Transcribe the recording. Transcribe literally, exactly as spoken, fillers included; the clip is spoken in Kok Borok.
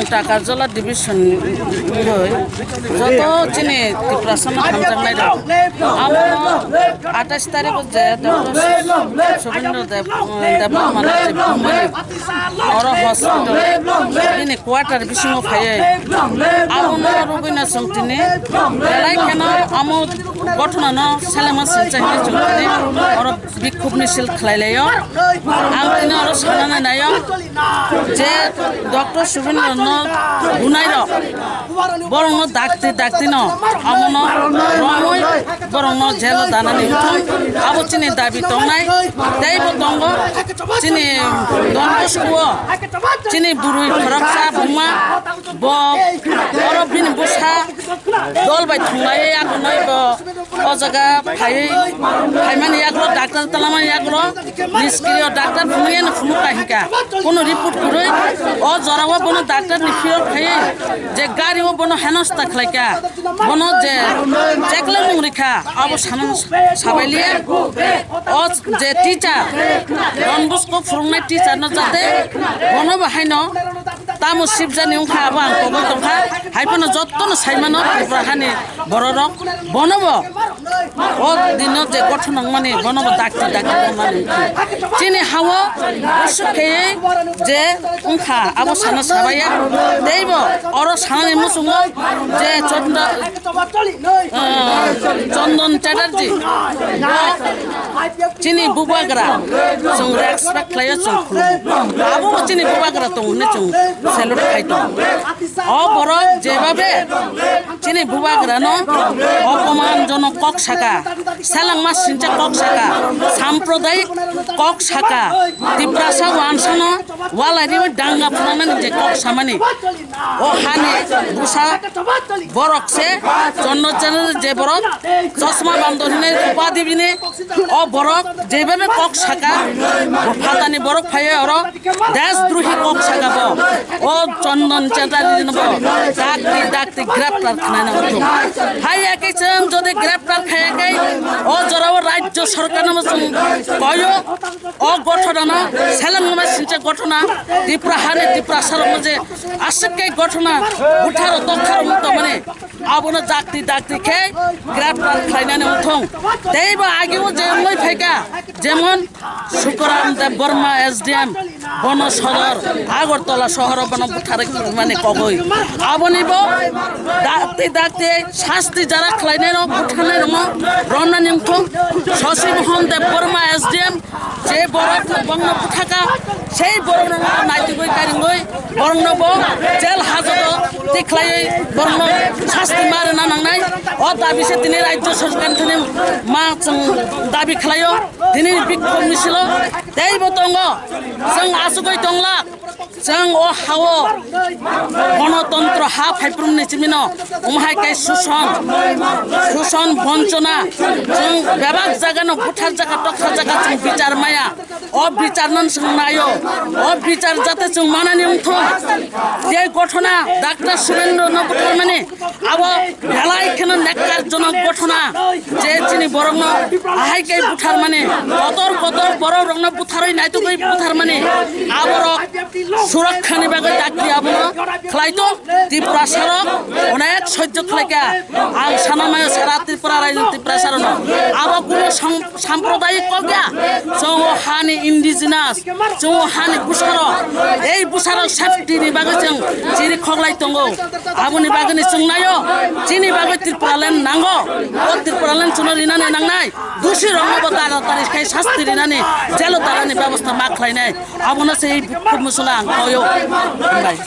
Takarjala division wngwi joto chini Tiprasano hamjaknai rok. Amo atais tarikh je Doctor Subendra Dev, Debbarma je bumani oro hospital bini quarter bisingo phaiwi abono rugwino chwng tini belai kheno amo gothonano selengma sincha hinwi chwng tini oro bikhub misil khlai laio. Ang tini oro sanani naio je Doctor Subendra no bunai rok borokno dakti dakti no amono romwi borokno jelo danani wngthung. Abo chini dabi tongnai, teibo tongo chini Don Bosco o chini bwrwi khoroksa buma bo oro bini bwsa dol bai thunglai yakunai bo. O jaga phaiwi, phaimani yagulo, doctor tonglamani yagulo, niskriyo doctor phunukya no phunukya hinka. Kono report kwrwi, o jorao bono doctor ni phiyok phaiwi, je gari o bono henosta khlaika, bono je chekle mung rikha, abo saman sabailiya. O je teacher, Don Bosco phurungnai teacher no jate, bono bo haino tamo sibjani wngkha, abo ang koboi tongkha, hai phano jottono saimano Tripura hani bororok, bonobo o dino je gothon wngmani, bonobo dakti dakti wngmani. Chini hao usuk kheywi je wngkha, abo sana sabaiya. Teibo oro sanani muchungo je Chondra, ah, Chandan Chatterjee, bo chini bubagra, chwng respect khlaio, chwng khulumo. Abo bo chini bubagra tong hwnwi chwng salute khai tongo. O borok jebabe chini bubagrano opomanjonok kok saka, selengma sincha kok saka, sampradayik kok saka, Tiprasa wansano walai riwi danga phunanani je kok samani. O hani bwsa borok se, Chandan Chatterjee je borok, chosma bandor hinwi upadi bini, o borok jebabe kok saka, bo phatani borok phaiwi oro deshdrohi kok saka bo. O Chandan Chatterjee no bo dakti dakti graftar khnai na uthung. Hai ya ke chwng jodi graftar khaya ke, o jorao rajyo sarkar no chwng koyo, o gothona no seleng no sincha gothona, Tripura hani Tiprasa rok je aswk ke gothona butharo tokharo mukto mani. Abono dakti dakti khe graftar khlainani wngthung. Teibo ageo je wngwi phaikha, jemon Sukaram Debbarma S D M, bono sodor Agartala sohoro bono butharwi mani kogwi. Aboni bo dakti dakti sasti jara khlainai rok butharnai rokno romnani wngthung. Shashi Mohan Debbarma S D M, je borok bongno buthaka, sei borok no naitugwi karingwi borok no bo jail hajoto tikhlaiwi borok no sasti ma rwna nangnai. O dabi se tini rajyo sarkar thani ma chwng dabi khlaio tini bikhok misilo. Teibo tongo, chwng asugwi tonglak. Chwng o hao gonotontro ha phaiphrum ni chimino, omo hai khe suson, suson bonchona, chwng bebak jaga no buthar jaga, toksa jaga chwng bichar maya. O bichar no chwng naio, o bichar jate chwng manani wngthung. Je gothona Doctor Subendra no butharmani, abo belai kheno nekkarjonok gothona, je chini borokno ahai khe butharmani, kotor kotor borok rokno butharwi naitugwi butharmani, aborok surakhani bagwi dakti abono khlai tong. Tiprasa rok onek sojjo khlaikha. Ang sana maya sara Tripura rajyo Tiprasa rokno, abo kuno sam-, sampradayik kok ya, chwng o hani indigenous. Chwng o hani bwsarok, ei bwsarok safety ni bagwi chwng chiri khoklai tongo. Aboni bagwini chwng naio, chini bagwi Tripura land nango. O Tripura land chwngno rinani nangnai. Dusi rokno bo tara tari khai sasti rinani, jelo tanani bebosta ma khlainai. Abono se ei bukhuk musula ang koyo. Hambai.